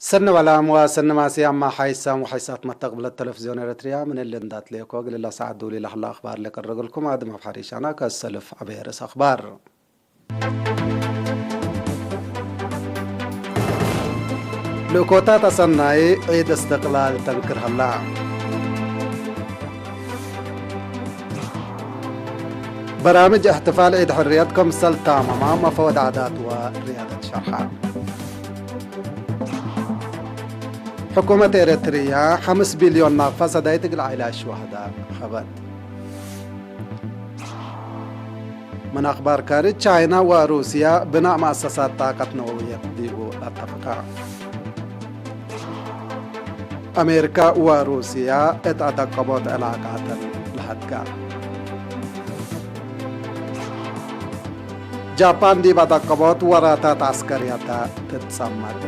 ሰኒ በላም ወሰኒ ማስያም ሓይሳም ወሓይሳት መተቕብለት ቴሌቪዝዮን ኤረትርያ፣ ምን እሊ እንዳትሌኮ ግልላ ሰዓት ዱሊ ለኽላ ኣኽባር ለቀረገልኩም ኣድም ኣብ ሓሪሻና ከሰልፍ ኣበየ ርእስ ኣኽባር። ልእኮታት ኣሰናይ ዒድ እስትቕላል ተንክር ሀላ። በራምጅ እሕትፋል ዒድ ሕርየት ከምሰል ታማማ መፈወድ ዓዳት ወ ሪያደት ሸርሓ። ሕኩመት ኤረትርያ ሓምስ ቢልዮን ናቕፋ ሰዳይት እግል ዓይላ ሸዋህዳ ኸበት። ምን ኣኽባር ካርጅ፣ ቻይና ወሩስያ ብናእ መኣሰሳት ጣቀት ነወውየት ዲቡ ኣተፍቃ። ኣሜሪካ ወሩስያ እት ኣተቀቦት ዕላቃተን ለሐድጋ። ጃፓን ዲብ ኣተቀቦት ወራታት ዐስከርያታ ትትጸመድ።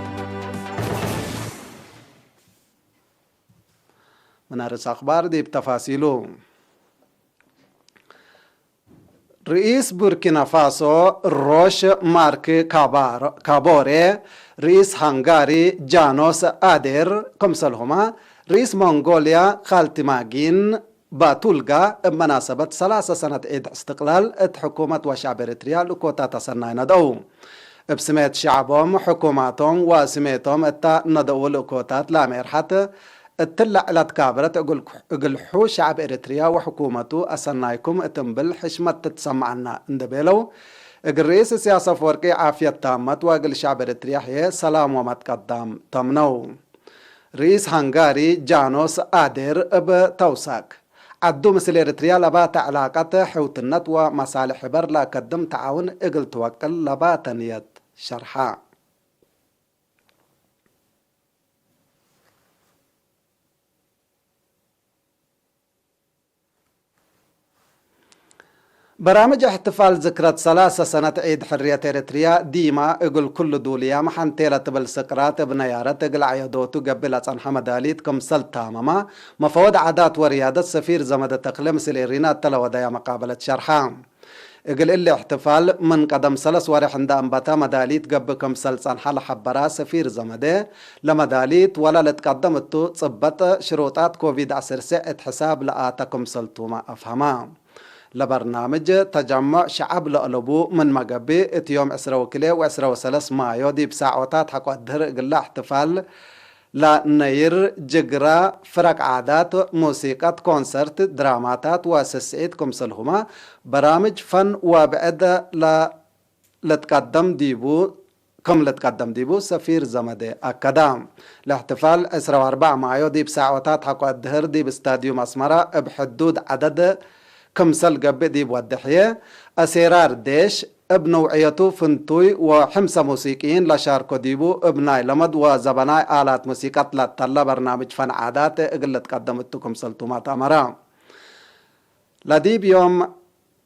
ምን ኣርእስ ኣኽባር ዲብ ተፋሲሉ። ርኢስ ቡርኪና ፋሶ ሮሽ ማርክ ካባሮ-፣ ካቦሬ፣ ርኢስ ሃንጋሪ ጃኖስ ኣዴር፣ ከምሰልሁማ ርኢስ ሞንጎልያ ካልቲማጊን ባቱልጋ እብ መናሰበት ሰላሳ ሰነት ዒድ እስትቅላል እት ሕኩመት ወሻዕብ ኤረትርያ ልኮታት ኣሰናይ ነደው። እብ ስሜት ሸዕቦም፣ ሕኩማቶም ወስሜቶም እታ ነደኡ ልእኮታት ላሜርሓት እትለ ዕለት ካብረት እግል-፣ እግልሑ ሸዕብ ኤረትርያ ወሕኩመቱ ኣሰናይኩም እትንብል ሕሽመት ትትሰማዓና እንደ ቤለው፣ እግል ርኢስ እስያስ ኣፈወርቂ ዓፍየት ታመት ወእግል ሸዕብ ኤረትርያ ሕየ ሰላም ወመትቀዳም ተምነው። ርኢስ ሃንጋሪ ጃኖስ ኣዴር እብ ተውሳክ፣ ዓዱ ምስል ኤረትርያ ለባተ ዕላቀት ሕውትነት ወመሳልሕ ሕበር ለአከድም ተዓውን እግል ትወቅል ለባተ ንየት ሸርሓ። በራምጅ እሕትፋል ዝክረት ሰላሳ ሰነት ዒድ ሕርየት ኤረትርያ ዲማ እግል ኩሉ ዱልያም ሐንቴ ለትብል ስቅራት እብ ነያረት እግል ዐየዶቱ ገብእ ለጸንሐ መዳሊት ክምሰል ታመማ መፈወድ ዓዳት ወርያደት ሰፊር ዘመደ ተክለ ምስል ኤሪና እተ ለወደያ መቃበለት ሸርሓ። እግል እሊ እሕትፋል ምን ቀደም ሰለስ ወሬሕ እንደ አንበተ መዳሊት ገብእ ክምሰል ጸንሐ ለሐበራ ሰፊር ዘመደ፣ ለመዳሊት ወለ ልትቀደም እቱ ጽበጥ ሽሩጣት ኮቪድ ዐሰርተ እት ሕሳብ ለኣተ ክምሰልቱመ አፍሀማ። ለበርናምጅ ተጀሙዕ ሸዐብ ለእለቡ ምንመ ገብእ፣ እት ዮም ዕስረ ወክልኤ ወዕስረ ወሰለስ ማዮ ዲብ ሳዖታት ሐቆ እድህር እግለ እሕትፋል ለነይር፣ ጅግራ፣ ፍረቅ ዓዳት፣ ሙሲቀት፣ ኮንሰርት፣ ድራማታት ወስስዒት ክምሰልሁመ በራምጅ ፈን ወብዕድ ለ-፣ ልትቀደም ዲቡ፣ ክም ልትቀደም ዲቡ ሰፊር ዘመደ አከዳ። ለእሕትፋል ዕስረ ወአርበዕ ማዮ ዲብ ሳዖታት ሐቆ እድህር ዲብ ስታድዩም አስመራ እብ ሕዱድ ዐደድ ክምሰል ገብእ ዲብ ወድሕየ፣ አሴራር ዴሽ እብ ነውዕየቱ ፍንቱይ ወሕምሰ ሙሲቅይን ለሻርኮ ዲቡ፣ እብ ናይ ለመድ ወዘበናይ አላት ሙሲቀት ለተለ በርናምጅ ፈን ዓዳት እግል ልትቀደም እቱ ክምሰልቱመ ተአመረ። ለዲብ ዮም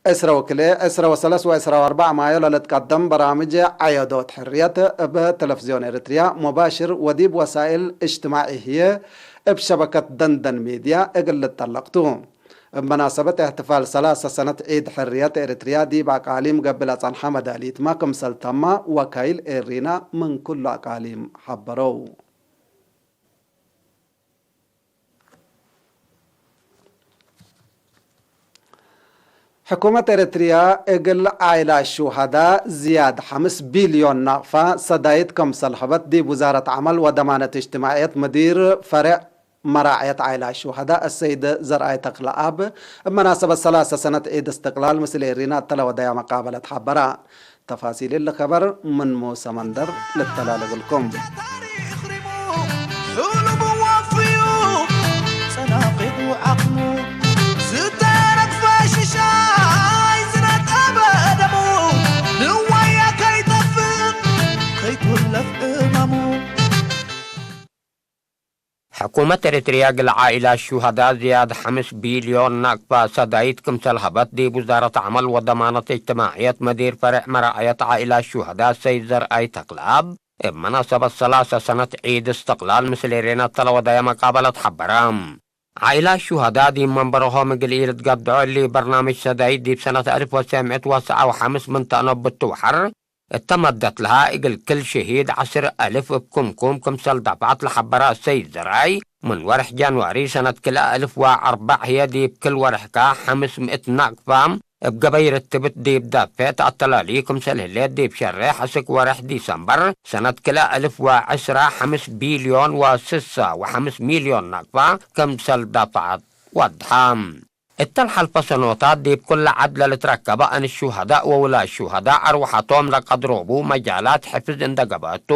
ዕስረ ወክልኤ፣ ዕስረ ወሰለስ ወዕስረ ወአርበዕ ማዮ ለልትቀደም በራምጅ ዐየዶት ሕርየት እብ ተለፍዝዮን ኤረትርያ ሙባሽር ወዲብ ወሳኢል እጅትማዒ ህዬ እብ ሸበከት ደንደን ሚድያ እግል ልጠለቅቱ። እብ መናሰበት እሕትፋል ሰላሳ ሰነት ዒድ ሕርየት ኤረትርያ ዲብ አቃሊም ገብእ ለጸንሐ መዳሊትመ ክምሰል ተመ ወካይል ኤሪና ምን ኩሉ አቃሊም ሐበረው። ሕኩመት ኤረትርያ እግል ዓይላ ሹሃዳ ዝያድ ሐምስ ቢልዮን ናቅፋ ሰዳይት ክምሰል ሀበት ዲብ ውዛረት ዐመል ወደማነት እጅትማዕየት ምዲር ፈሬዕ መራዕየት ዓይላ ሹሃዳ አሰይድ ዘርአይ ተክለአብ እብ መናሰበት ሰላሳ ሰነት ዒድ እስትቅላል ምስል ኤሪና እተ ለወደያ መቃበለት ሐበራ። ተፋሲል እሊ ኸበር ምን ሙሰ መንደር ልተላለፍ እልኩም። ታሪኽ ሪሙ፣ ሕሉሙ ወፍዩ፣ ጸናቂቱ ዓቕሙ፣ ዝተረግፈ ሽሻይ ዝነጠበ ደሙ፣ ንዋያ ከይጠፍእ፣ ከይኩለፍ ዕማሙ። ሕኩመት ኤሪትርያ እግል ዓኢላ ሹሃዳ ዝያድ ሐምስ ቢልዮን ናቅፋ ሰዳይት ክምሰል ሀበት ዲብ ውዛረት ዐመል ወደማነት እጅትማዕየት መዲር ፈሬዕ መራዕየት ዓኢላ ሹሃዳ ሰይድ ዘርአይ ተክለአብ እብ መናሰበት ሰላሳ ሰነት ዒድ እስትቅላል ምስል ኤሬና እተ ለወደየ መቃበለት ሐበረ። ዓኢላ ሹሃዳ ዲብ መንበርሆም እግል ኢልትገድዖ እሊ በርናምጅ ሰዳይት ዲብ ሰነት አልፍ ወትሰዕ ምእት ወሰዓ ወሐምስ ምን ተአነቡ እትወሐር እተመደት ለሃ እግል ክል ሽሂድ ዐስር አልፍ እብ ክምኩም ክምሰል ዳፍዐት ለሐበረ ሰይድ ዘርአይ፣ ምን ወርሕ ጃንዋሪ ሰነት ክልኤ አልፍ ወአርበዕ ህዬ ዲብ ክል ወርሕ ከ ሐምስ ምእት ናቅፋ እብ ገበይ ርትብት ዲብ ዳፌት አተላሊ ክምሰል ህሌት ዲብ ሸሬሕ እስክ ወርሕ ዲሰምበር ሰነት ክልኤ አልፍ ወዐስራ ሐምስ ቢልዮን ወስሳ ወሐምስ ሚልዮን ናቅፋ ክምሰል ዳፍዐት ወድሐ። እተ ለሐልፈ ሰኖታት ዲብ ኩለ ዐድ ለልትረከበ አን ሹሀዳእ ወውላድ ሹሀዳእ አርወሐቶም ለቀድሮቡ መጃላት ሕፍዝ እንደ ገብአቱ፣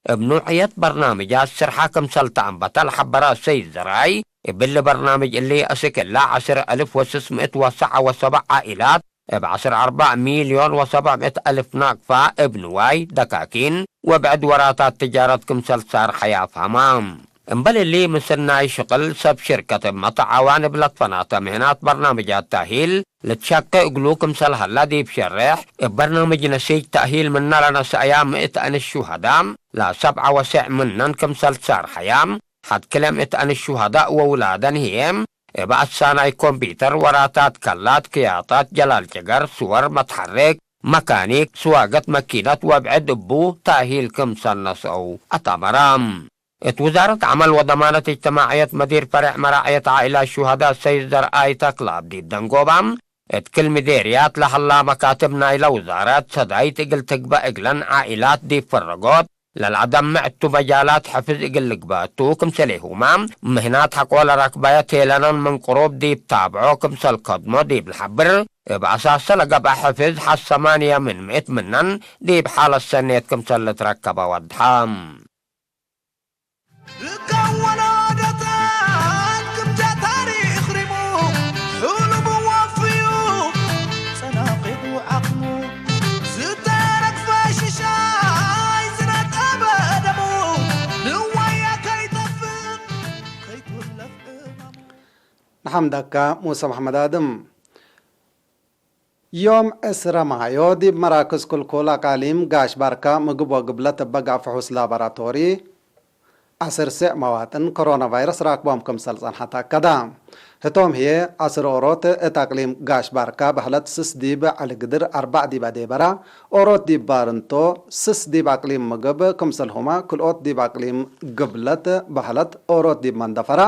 እብ ኑዕየት በርናምጃት ስርሓ ክምሰል ተአንበተ ለሐበረ ሰይድ ዘርአይ፣ እብሊ በርናምጅ እሊ አስክ እለ ዐስር አልፍ ወስስ ምእት ወሰዓ ወሰብዕ ዓኢላት፣ እብ ዐስር አርበዕ ሚልዮን ወሰብዕ ምእት አልፍ ናቅፋ እብ ንዋይ፣ ደካኪን ወብዕድ ወራታት ትጃረት ክምሰል ሳርሐየ አፍሀመ። እምበል እሊ፣ ምስል ናይ ሽቅል ሰብ ሽርከት እብ መተዓዋን እብ ለትፈናተ ምህናት በርናምጃት ተእሂል ልትሸቄ እግሉ ክምሰል ሀላ ዲብ ሸሬሕ፣ እብ በርናምጅ ነሲጅ ተእሂል ምነ ለነሰአያ ምእት አንስ ሹሀዳእ፣ ለሰብዐ ወሰዕ ምነን ክምሰል ትሳርሐያ፣ ሐድ ክለ ምእት አንስ ሹሀዳእ ወውላደን ህዬ፣ እብ አሳናይ ኮምፒተር፣ ወራታት ከላት፣ ክያጣት፣ ጀላል ጭገር፣ ስወር፣ መትሐሬክ፣ መካኒክ፣ ስዋገት መኪነት ወብዕድ እቡ ተእሂል ክምሰል ነስአው አትአመረ። እት ውዛረት ዐመል ወደማነት እጅትማዕየት መዲር ፈሬዕ መራዕየት ዓኢላት ሹሀዳእ ሰይድ ዘርአይ ተክለአብ ዲብ ደንጎባ፣ እት ክል ምዴርያት ለሀላ መካትብ ናይለ ውዛረት ሰዳይት እግል ትግበእ እግለን ዓኢላት ዲብ ፈረጎት ለልአደምዕ እቱ መጃላት ሕፍዝ እግል ልግበእ እቱ ክምሰሌሁመ፣ ምህናት ሐቆ ለረክበየ ቴለነን ምን ቅሩብ ዲብ ታብዖ ክምሰል ከድሞ ዲብ ለሐብር፣ እብ አሳሰ ለገብአ ሕፍዝ ሐድ ሰማንየ ምን ምእት ምነን ዲብ ሓለት ሰኔት ክምሰል ልትረከበ ወድሐ። ዝከወን ዓደታት ክምጃ ታሪኽ ሪሙ፣ ሕሉሙ ወፍዩ ጸናቂቑ ዓቕሙ፣ ዝተረግፈ ሽሻይ ዝነጠበ ደሙ፣ ንዋያ ከይጠፍእ ከይትውለፍ እማሙ። ንሓምዳካ ሙሳ መሓመድ ኣድም። ዮም ዕስረ ማዮ ዲብ መራክዝ ክልኩል አቃሊም ጋሽ ባርካ ምግብ ወግብለት እበ ጋፍሑስ ላቦራቶሪ ዐስር ሴዕ መዋጥን ኮሮና ቫይረስ ራክቦም ክምሰል ጸንሐ ተአከዳ። ህቶም ህዬ ዐስር ኦሮት እት አቅሊም ጋሽ ባርካ በህለት ስስ ዲብ ዐሊ ግድር አርባዕ ዲብ አዴበራ ኦሮት ዲብ ባርንቶ ስስ ዲብ አቅሊም ምግብ ክምሰልሁመ ክልኦት ዲብ አቅሊም ግብለት በህለት ኦሮት ዲብ መንደፈራ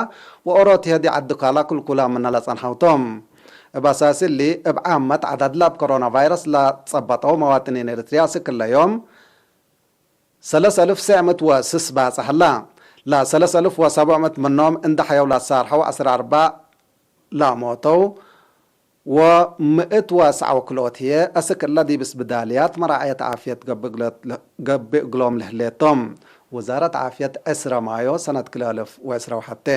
ወኦሮት ህዬ ዲብ ዐዲ ካላ ክልኩላ ምነ ለጸንሐው ቶም። እብ አሳሲ እሊ፣ እብ ዓመት ዐዳድላ እብ ኮሮና ቫይረስ ለጸበጠው መዋጥኒን ኤሪትርያ እስክ እለ ዮም ሰለስ አልፍ ሴዕ ምእት ወስስ ባጽሕ ህላ። ለሰለስ አልፍ ወሰብዕ ምእት ምኖም እንደ ሐየው ለሳርሐው ዐስር አርባዕ ለአሞተው ወምእት ወሰዓ ወክልኦት ህዬ እስክ እለ ዲብ ስብዳልያት መራዕየት ዓፍየት ገብእ እግሎም ለህሌቶም። ውዛረት ዓፍየት ዕስረ ማዮ ሰነት ክልኤ አልፍ ወዕስረ ወሐቴ።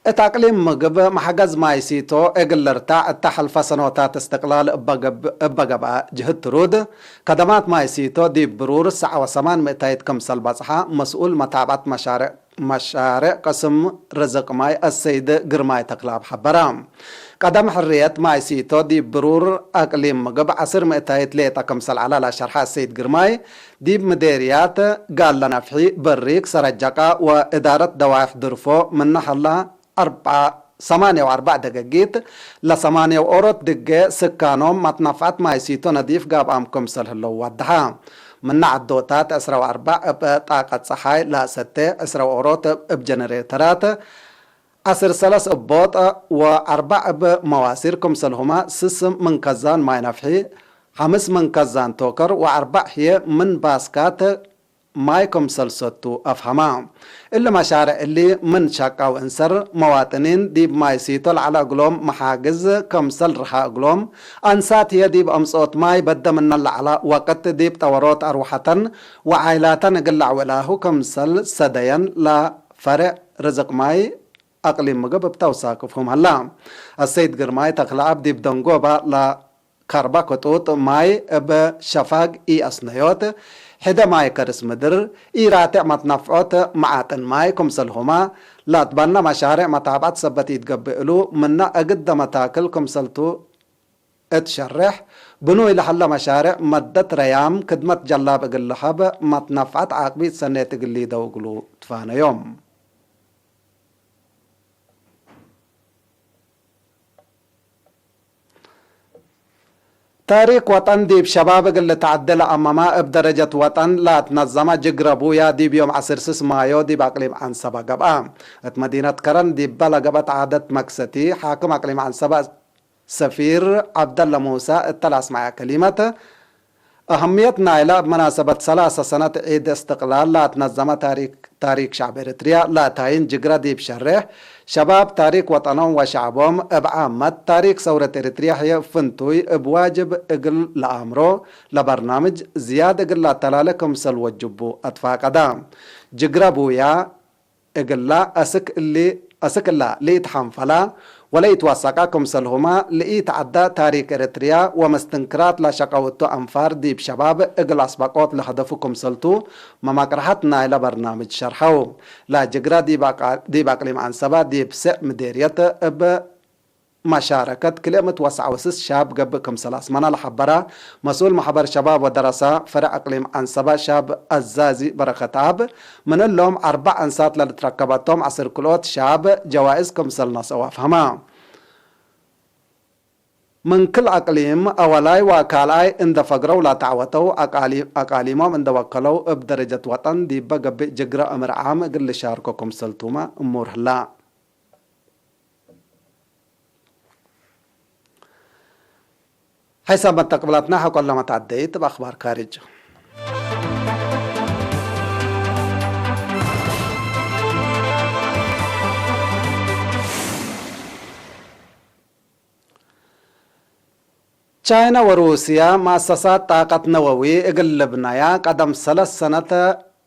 እት አቅሊም ምግብ መሕገዝ ማይ ሲቶ እግል ልርታዕ እተ ሐልፈ ሰኖታት እስትቅላል እበ ገብአ ጅህት ትሩድ፣ ከደማት ማይ ሲቶ ዲብ ብሩር ሰዓ ወሰማን ምእታይት ክምሰል በጽሐ መስኡል መታብዐት መሻርዕ መሻርዕ ቅስም ርዝቅ ማይ አሰይድ ግርማይ ተክለአብ ሐበረ። ቀደም ሕርየት ማይ ሲቶ ዲብ ብሩር አቅሊም ምግብ ዐስር ምእታይት ሌጠ ክምሰል ዐለ ለሸርሐ አሰይድ ግርማይ፣ ዲብ ምዴርያት ጋለ ነፍሒ፣ በሪክ፣ ሰረጀቃ ወእዳረት ደዋይሕ ድርፎ ምነ ሀላ አርበዓ ሰማንየ ወአርበዕ ደገጊት ለሰማንየ ወኦሮት ድጌ ስካኖም መትነፍዐት ማይ ሲቶ ነዲፍ ጋብአም ክምሰል ህለው ወደሐ። ምነ ዐዶታት ዕስረ ወአርበዕ እብ ጣቀት ጸሓይ ለአሰቴ፣ ዕስረ ወኦሮት እብ ጀነሬተራት፣ ዐስር ሰለስ እብ ቦጥ ወአርበዕ እብ መዋሲር ክምሰልሁመ ስስ ምን ከዛን ማይ ነፍሒ፣ ሐምስ ምን ከዛን ቶከር ወአርበዕ ህዬ ምን ባስካት ማይ ክምሰል ሰቱ አፍሀማ። እሊ መሻርዕ እሊ ምን ሸቃው እንሰር መዋጥኒን ዲብ ማይ ሲቶ ለዐለ እግሎም መሓግዝ ክምሰል ርሃ እግሎም፣ አንሳት ህዬ ዲብ አምጽኦት ማይ በደ ምነን ለዐለ ወቅት ዲብ ጠወሮት አርወሐተን ወዓይላተን እግል ለዐውላሁ ክምሰል ሰደየን ለፈሬዕ ርዝቅ ማይ አቅሊም ምግብ እብ ተውሳክፍሁም ሀላ። አሰይድ ግርማይ ተክለአብ ዲብ ደንጎባ ለ ከርባ ክጡጥ ማይ እብ ሸፋግ ኢአስነዮት፣ ሕደ ማይ ከርስ ምድር፣ ኢራትዕ መትነፍዖት መዓጥን ማይ ክምሰልሁመ፣ ለአትበነ መሻርዕ መታብዐት ሰበት ኢትገብእ እሉ፣ ምነ እግደ መታክል ክምሰልቱ እት ሸሬሕ፣ ብኑይ ለሀለ መሻርዕ መደት ረያም ክድመት ጀላብ እግል ለሀብ መትነፍዐት ዓቅቢት ሰኔት እግል ሊደው እግሉ ትፋነዮም። ታሪክ ወጠን ዲብ ሸባብ እግል ልትዓደለ አማማ እብ ደረጀት ወጠን ላትነዘመ ጅግረ ቡያ ዲብ ዮም ዐስር ስስ ማዮ ዲብ አቅሊም ዐንሰበ ገብአ። እት መዲነት ከረን ዲበ ለገብአት ዓደት መክሰቲ፣ ሓክም አቅሊም ዐንሰበ ሰፊር ዐብደለ ሙሳ እተ ለአስመዐ ከሊመት፣ አህምየት ናይለ እብ መናሰበት ሰላሰ ሰነት ዒድ እስትቅላል ላትነዘመ ታሪክ ታሪክ ሸዕብ ኤሪትርያ ላታይን ጅግረ ዲብ ሸሬሕ፣ ሸባብ ታሪክ ወጠኖም ወሸዕቦም እብ ዓመት፣ ታሪክ ሰውረት ኤሪትርያ ህዬ ፍንቱይ እብ ዋጅብ እግል ለአምሮ ለበርናምጅ ዝያድ እግል ላተላለ ክምሰል ወጅቡ አትፋቀዳ። ጅግረ ቡያ እግላ አስክ እሊ አስክ እላ ለኢትሐንፈላ ወለኢትወሰቃ ክምሰልሁመ፣ ለኢተዐዳ ታሪክ ኤረትርያ ወመስትንክራት ለሸቀውቱ አንፋር ዲብ ሸባብ እግል አስበቆት ለሀደፉ ክምሰልቱ መማቅርሐት ናይለ በርናምጅ ሸርሐው። ለጅግረ ዲብ አቃ-፣ ዲብ አቅሊም ዐንሰበ ዲብ ስዕ ምዴርየት እብ መሻረከት ክልኤ ምት ወሰዕ ወስስ ሻብ ገብእ ክምሰል አስመና ለሐበረ መስኡል ማሕበር ሸባብ ወደረሳ ፈረዕ አቅሊም ዐንሰበ ሻብ አዛዚ በረከትአብ፣ ምን እሎም አርበዕ አንሳት ለልትረከበቶም ዐስር ክልኦት ሻብ ጀዋእዝ ክምሰል ነስአው አፍሀመ። ምን ክል አቅሊም አወላይ ወካልአይ እንደ ፈግረው ላተዐወተው አቃሊ-፣ አቃሊሞም እንደ ወከለው እብ ደረጀት ወጠን ዲበ ገብእ ጅግረ እምር ዓም እግል ልሻርኮ ክምሰልቱመ እሙር ህላ። ሐይሳብ መተቅብላትና ሐቆለመት አደይት በአኽባር ካሪጅ። ቻይና ወሩስያ መአሰሳት ጣቀት ነወዊ እግል ልብናያ ቀደም ሰለስ ሰነት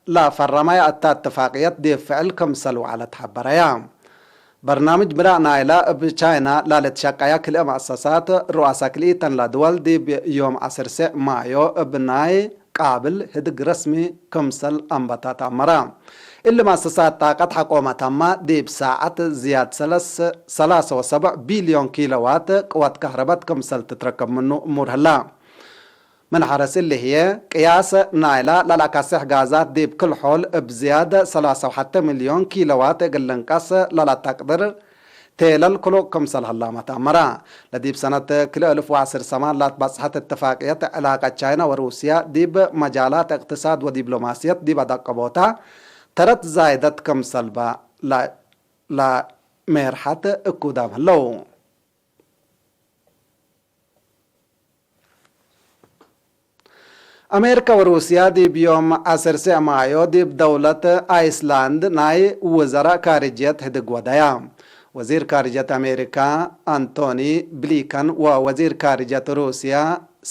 ለፈረማያ እታ እትፋቅየት ዲብ ፍዕል ክምሰል ወዐለት ሐበረያ። በርናምጅ ምላእ ናይላ እብ ቻይና ላልትሸቀያ ክልኤ መአሰሳት ሩአሳ ክልኢተን ለድወል ዲብ ዮም ዐስር ሴዕ ማዮ እብ ናይ ቃብል ህድግ ረስሚ ክምሰል አንበታ ተአመራ። እሊ መአሰሳት ጣቀት ሐቆመታማ ዲብ ሳዐት ዝያድ ሰለስ-፣ ሰላሰ ወሰብዕ ቢልዮን ኪሎዋት ቅወት ከህረበት ክምሰል ትትረከብ ምኑ እሙር ህላ። ምን ሐረስ እሊ ህዬ፣ ቅያስ ናይላ ለለአከስሕ ጋዛት ዲብ ክል ሖል እብ ዝያድ ሰላሳ ወሐተ ሚልዮን ኪሎዋት እግል ልንቀስ ለለተቅድር ቴለል ክሉቅ ክምሰል ህላመ ተአመራ። ለዲብ ሰነት ክልኤ እልፍ ወዐስር ሰማን ላትበጽሐት እትፋቅየት ዕላቀት ቻይና ወሩስያ ዲብ መጃላት እቅትሳድ ወዲብሎማስየት ዲብ አደቀቦታ ተረት ዛይደት ክምሰልበ ለ-፣ ለሜርሐት እኩዳም ህለው። አሜሪካ ወሩስያ ዲብ ዮም ዐስር ሴዕ ማዮ ዲብ ደውለት አይስላንድ ናይ ውዘራእ ካርጅየት ህድግ ወደያ። ወዚር ካርጅየት አሜሪካ አንቶኒ ብሊከን ወወዚር ካርጅየት ሩስያ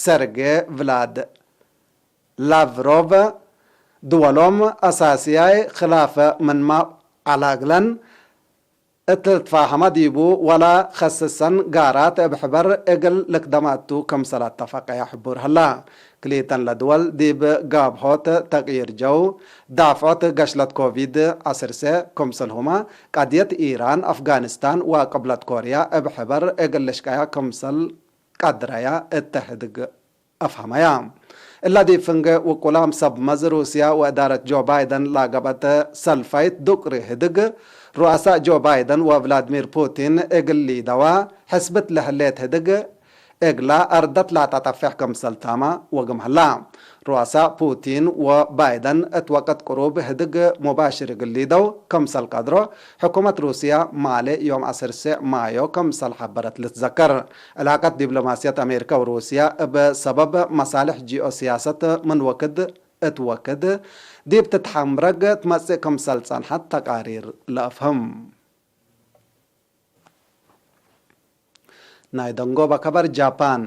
ሰርጌ ቭላድ ላቭሮቭ ድወሎም አሳስያይ ክላፈ ምንማ ዐላግለን እት ልትፋሀመ ዲቡ ወለ ከስሰን ጋራት እብ ሕበር እግል ልክደመ እቱ ክምሰል አተፈቀያ ሕቡር ህላ። ክልኢተን ለድወል ዲብ ጋብሆት ተቅይር ጀው፣ ዳፍዖት ገሽለት ኮቪድ ዐስር ሴዕ ክምሰልሁመ፣ ቀድየት ኢራን፣ አፍጋኒስታን ወቅብለት ኮርያ እብ ሕበር እግል ልሽቀያ ክምሰል ቀድረያ እተ ህድግ አፍሀመያ። እላ ዲብ ፍንጌ ውቁላም ሰብ መዝ ሩስያ ወእዳረት ጆ ባይደን ላገበት ሰልፋይት ዱቅሪ ህድግ፣ ሩአሳእ ጆ ባይደን ወቭላድሚር ፑቲን እግል ሊደዋ ሕስብት ለህሌት ህድግ፣ እግላ አርደት ላተጠፌሕ ክምሰል ታማ ወግም ህላ። ሩአሳእ ፑቲን ወባይደን እት ወቅት ቅሩብ ህድግ ሙባሽር እግል ሊደው ክምሰል ቀድሮ፣ ሕኩመት ሩስያ ማሌ ዮም ዐስር ሴዕ ማዮ ክምሰል ሐበረት ልትዘከር። ዕላቀት ዲብሎማስየት አሜሪካ ወሩስያ እብ ሰበብ መሳልሕ ጂኦሲያሰት ምን ወክድ እት ወክድ ዲብ ትትሐምረግ ትመጽእ ክምሰል ጸንሐት ተቃሪር ለአፍህም። ናይ ደንጎበ ከበር ጃፓን።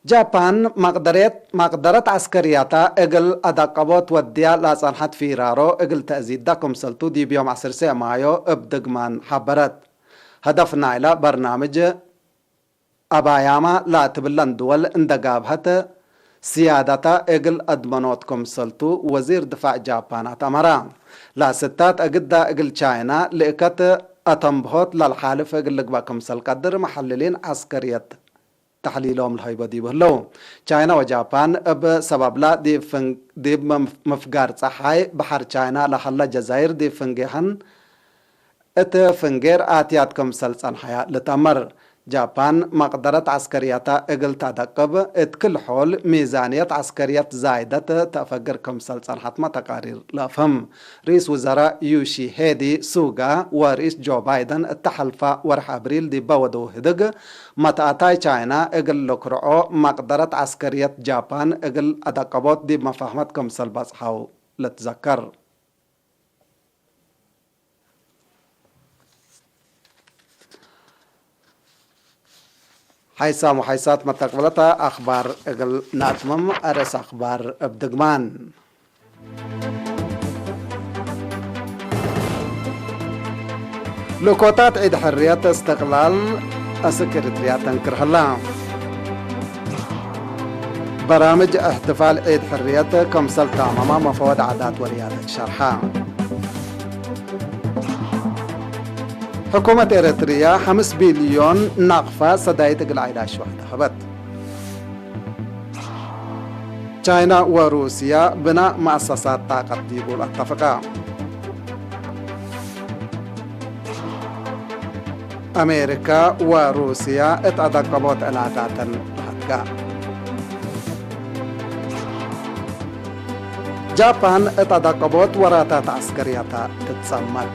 ጃፓን መቅደሬት-፣ መቅደረት ዐስከርያታ እግል አዳቀቦት ወድያ ላጸንሐት ፊራሮ እግል ተእዚዳ ክምሰልቱ ዲብ ዮም ዐስር ሴዕ ማዮ እብ ድግማን ሐበረት። ሀደፍ ናይላ በርናምጅ አባያማ ላትብለን ድወል እንደ ጋብሀት ስያዳታ እግል አድመኖት ክምሰልቱ ወዚር ድፋዕ ጃፓን አትአመራ። ላስታት አግዳ እግል ቻይና ልእከት አተንብሆት ለልሓልፍ እግል ልግበእ ክምሰል ቀድር መሐልሊን ዐስከርየት ተሕሊሎም ለሀይቦ ዲቡ ህለው። ቻይና ወጃፓን እብ ሰበብላ ዲብ ፍን-፣ ዲብ ምፍ-፣ ምፍጋር ጸሓይ በሐር ቻይና ለሀለ ጀዛይር ዲብ ፍንጌሀን እት ፍንጌር አትያት ክምሰል ጸንሐያ ልትአመር። ጃፓን መቕደረት ዓስከርያታ እግል ተደቅብ እት ክል ሖል ሚዛንየት ዓስከርየት ዛይደት ተፈግር ክምሰል ጸንሓትማ ተቃሪር ለፍህም። ርኢስ ውዘራ ዩሺሄዲ ሱጋ ወርኢስ ጆ ባይደን እተሐልፋ ወርሕ ኣብሪል ዲበ ወደው ህድግ መትኣታይ ቻይና እግል ልክርዖ መቕደረት ዓስከርየት ጃፓን እግል ኣደቀቦት ዲብ መፋህመት ክምሰል በጽሐው ልትዘከር። ሓይሳም ወሓይሳት መተቅብለታ ኣኽባር እግል ናትምም ኣርእስ ኣኽባር እብ ድግማን። ልኮታት ዒድ ሕርየት እስትቅላል እስክ ኤርትርያ ተንክር ህላ። በራምጅ እሕትፋል ዒድ ሕርየት ከምሰል ታማማ መፈወድ ዓዳት ወርያደት ሸርሓ። ሕኩመት ኤረትርያ ሐምስ ቢልዮን ናቅፋ ሰዳይት እግል ዓይዳ ሽዋሕዳ ሀበት። ቻይና ወሩስያ ብና መአሰሳት ጣቀት ዲቡ ለአተፍቃ። አሜሪካ ወሩስያ እት አዳቀቦት ዕላቃተን ለሀድጋ። ጃፓን እት አዳቀቦት ወራታት ዐስከርያታ ትትጸመድ።